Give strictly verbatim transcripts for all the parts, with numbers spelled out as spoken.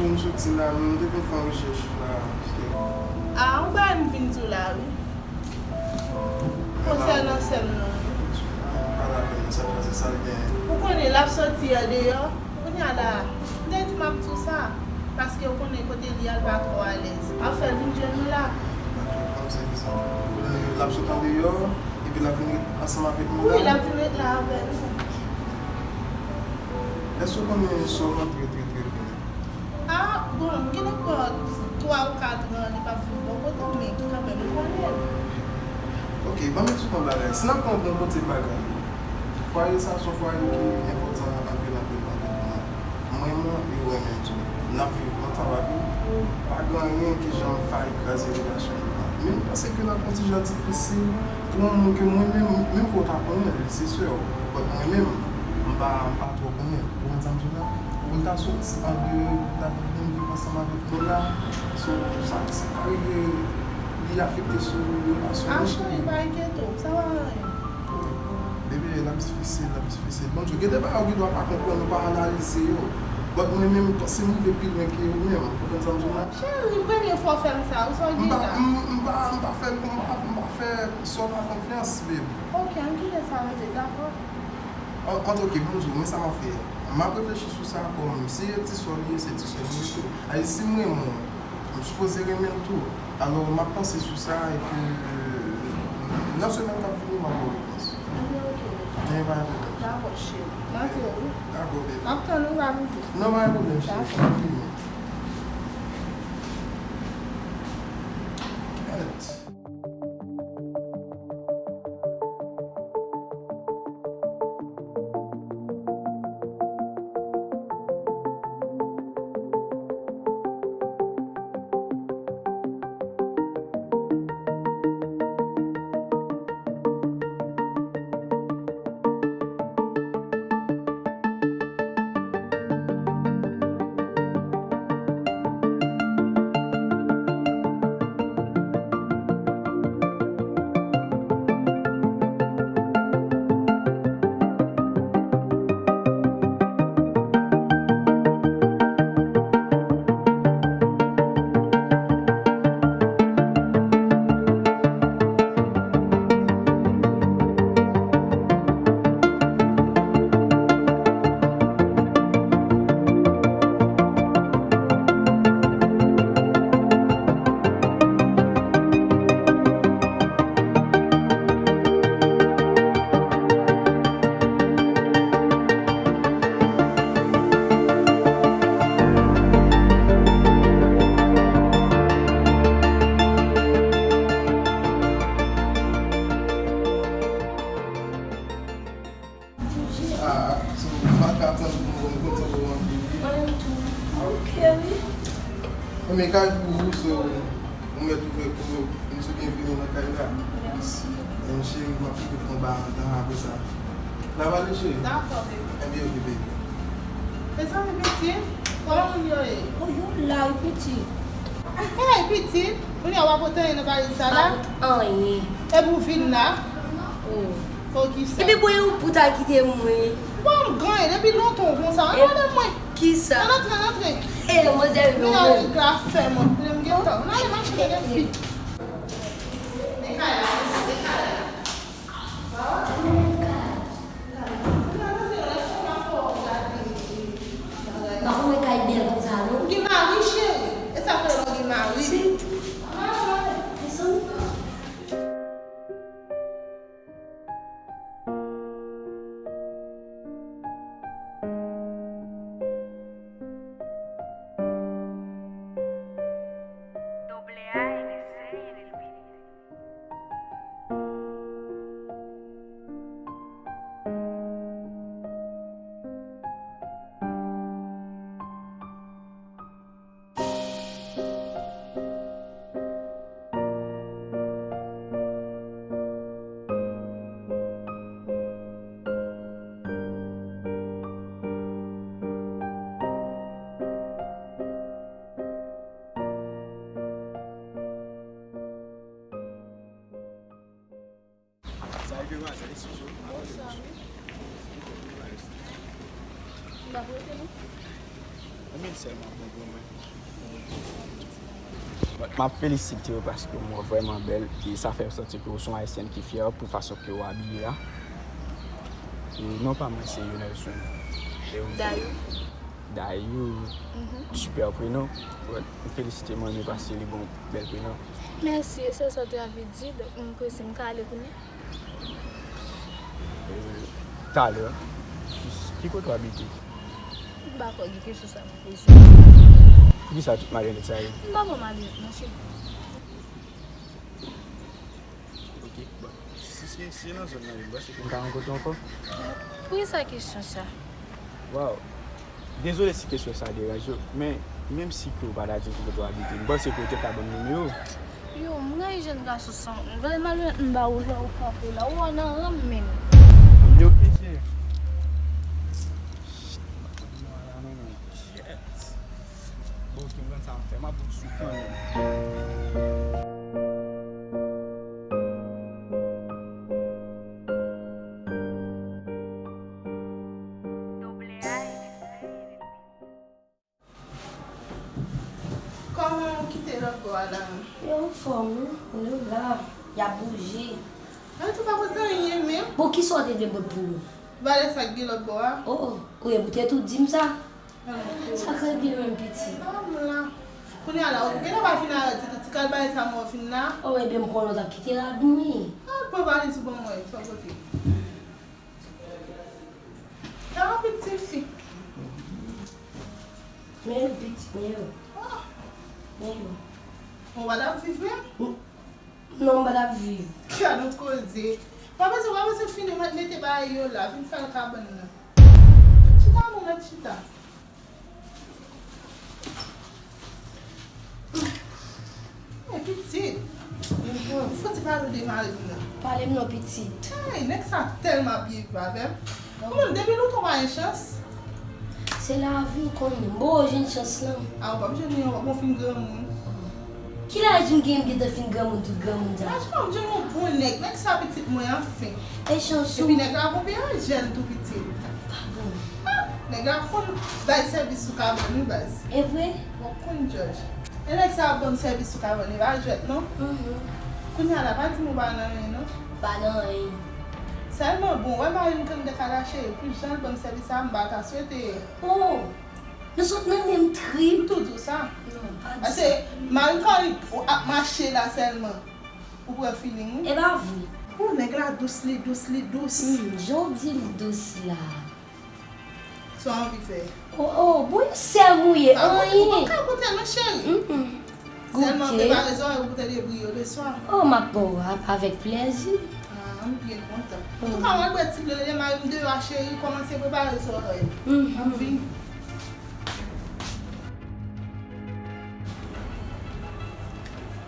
M soti la, m te vin fè yon rechèch la. Ah, yon bagay m vin di w la, wi. Konsènan sè m nan, wi. Pa lapèn, sa pa se sa l genyen. Ou konnen, l ap soti andeyò. Kounye a la, m te di m ap di w sa. Paske w konnen kote li a, l pa twò alèz. M ap fè l vin jwenn nou la. Dakò, kòmsi ki sa. L ap sot andeyò, epi l ap vin ret ansanm avèk nou la? Wi, l ap vin ret la avè nou. Èske w konnen sè w nan trè, trè, trè byen? Ah, bon, m genlè pran twa ou kat an, li p ap viv bò kote m, men kanmenm, m konnen l. Ok, ban m eksplike yon bagay. Si n ap pran bon kote bagay, fwaye sa, se yon fwaye ki enpòtan anpil, anpil, anpil pou mwen. M renmen w e w renmen m tou. N ap viv, ann ta va viv. Pa gen anyen ki janm fayi kraze relasyon nou an. Men m panse ke l ap yon ti jan difisil pou yon moun ke mwen menm, menm ke w ta konnen l, se sè w. But mwen menm, m pa, m pa twò konnen l. Ou konprann sa m di w la? Pou l ta soti andeyò, pou l ta vin viv ansanm avèk nou la, so, sa, sa ka rive li afekte sou relasyon nou. Ah, cheri, pa enkyete w, sa pa anyen. Bebe, l ap difisil, l ap difisil. Bon, Dye, gen de bagay ou gen dwa pa konprann, ou pa analize yo. But mwen menm, m panse m rive pi lwen ke ou menm. Ou konprann sa m di w la? Cheri, premye fwa w fè m sa, ou sa w gen la? M pa, m, m pa, m pa fè, m pa, m pa fè sè w la konfyans, babe. Ok, ann kite sa rete, dakò? An, an, ok, bon, Dye, men sa m ap fè. M ap reflechi sou sa kòm, si e ti sè w li ye, se ti sè m li ye tou. Ayiti, si m renmen w, m sipoze renmen l tou. Alò, m ap panse sou sa, epi, nan semèn k ap vini, m ap ba w repons. Ebyen, ok. Ebyen, pa gen pwoblèm. Dakò, cheri. M antre, wi. Dakò, baby. M ap tann ou, pa vin. Non, pa gen pwoblèm, cheri. Dakò. M ap vini. Kèt. Ah, so, m pa ka tann pou mwen kontan pou anpil, wi. Mwen menm tou. Ok, wi. Mwen men kay pou ou, so, ou mèt ouvè kou, m di w byenvini nan kay la. Mèsi. Em, cheri, m ap kite fè yon ba antan apre sa. N a pale, cheri? Dakò, baby. Ebyen, ok, baby. Mezanmi, pitit, kòman moun yo ye? Oh, yo la, wi, pitit. Hey, pitit, kounye a w ap pote anyen nan valiz sa la? Pa pote anyen. Epi w vin la? Oh. Poukisa? Epi bon, e ou pou ta kite mwen. Bon, m granyen depi lontan w konsa. Ann ale mwen. Kisa? Ann antre, ann antre. E manzè yo. Kounye a w la fè mwen. Kounye a m gentan. Ann ale m achte de fi. Men kay la, men kay la. Mwen kay bèl konsa, non? Ou gen mari, cheri. E sa k rele w gen mari. Se tou. Mezanmi. Sa rive maten, eskize w. Bonswa, wi. M pa prete, non? Mil sèlman bon pou mwen. M ap felisite w paske w vrèman bèl e sa fè w santi ke w se yon ayisyèn ki fyè pou fason ke w abiye a. E non pa mwen se Yonelson. E w? Dayou. Dayou. Mhm. Sipè prenon. M felisite mwen, men paske li gon bèl prenon. Mèsi, e se sa w te anvi di, donk m prese, m ka ale kounye a? E, talè. Ki kote w abite? M pa kwè gen kesyon sa pou poze. Poukisa tout malonèt sa yo? M pa pran malonèt, monchè. Ok, bon. Si se, si se nan zòn nan, m panse ke m ka rankontre w ankò. Poukisa kesyon sa? Waw. Dezole si kesyon sa deranje w, men menm si ke w pa ta di ki kote w abite, m panse ke w te ka ban m nimewo w. Yo, m rayi jèn gason sa. Gade malonèt m ba ou la, ou kanpe la. Ou wè nan ranm menm. Yo, kesye. Shit, m pa konn mwa la non, men. Shit. Bon, ok, m konn sa m fè. M ap sou kanmenm. Kòman w kite lòt bò a la? Yo anfòm wi, nou la, y ap bouje. Mwen tou pa pot anyen menm. Bon, kisa w te vle pot pou ou? Valè sa k gen lòt bò a. Oh, oh, ou te tou di m sa? Sa k rete menm pitit? Kounye a la, ou genlè pa fin arete tou, ti kalbari sa mwen fin la. Oh, ebyen m konnen w t ap kite rad mwen. Ah, pran valiz ou ban mwen, sa w pote. Sa anpil ti fi. Men yo pitit, men yo. Ah. Men yo. Ou pa t ap viv menm? Non, m pa t ap viv. Gad yon koze. Pa bezwen, pa bezwen fini mèt mete bagay yo la. Vin fè l kabann nan. Chita non, mèt chita. Men pitit. Ou fouti pale w de mari m nan. Pale m non, pitit. Hey, nèg sa tèlman ap byen viv avè m. Ou menm, depi lontan w pa gen chans. Se lavi w konnen. M poko jwenn chans lan. A, ou p ap jwenn li ankò, bon, w fin granmoun. Ki laj m gen, m gentan fin granmoun, tout granmoun sa? Laj pa m jwenn yon bon nèg. Nèg sa pitit mwen, anfen. E chans ou. Epi nèg la gon pye an jèn tou pitit. Pa bon. Ah, nèg la konn bay sèvis sou kabann wi baz. E vre? Bon, konn Jòj. E nèg sa ap ban m sèvis sou kabann, e pa jwèt non. Mhm. Kounye a la, pa di m ou pa nan anyen non. Pa nan anyen. Sèlman bon, wè mari m kann dèk a la cheri, pou jan l ban m sèvis sa, m pa ta swete. Oh! Nou sot nan menm trip. M tou di w sa. Non, pa di sa. Paske mari m kann ap mache la sèlman. Ou pran feeling wi. E pa vre. Oh, nèg la dous, li dous, li dous. Hmm, jan w di l dous la. Sa w anvi fè? Oh, oh, bon, yon sèl mouye, anyen. Ou pa ka goute non, cheri. Mm, mm. Sèlman prepare zòrèy ou pou tande bri yo le swa. Oh, m ap ba w avèk plèzi. Ah, m byen kontan. Antouka, m al bwè ti dlo, lè mari m deyò a, cheri, kòmanse prepare zòrèy. Mhm. M vini.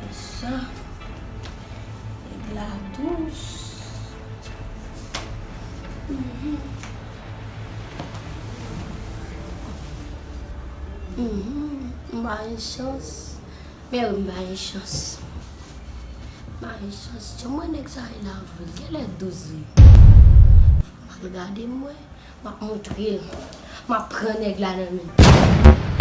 E sa, nèg la dous. Mhm. Mhm. M pa gen chans. Men wi, m pa gen chans. M pa gen chans. Jan m wè nèg sa ye la vre, l genlè dous vre. Fò m al gade m wè. M ap montre l. M ap pran nèg la nan men l.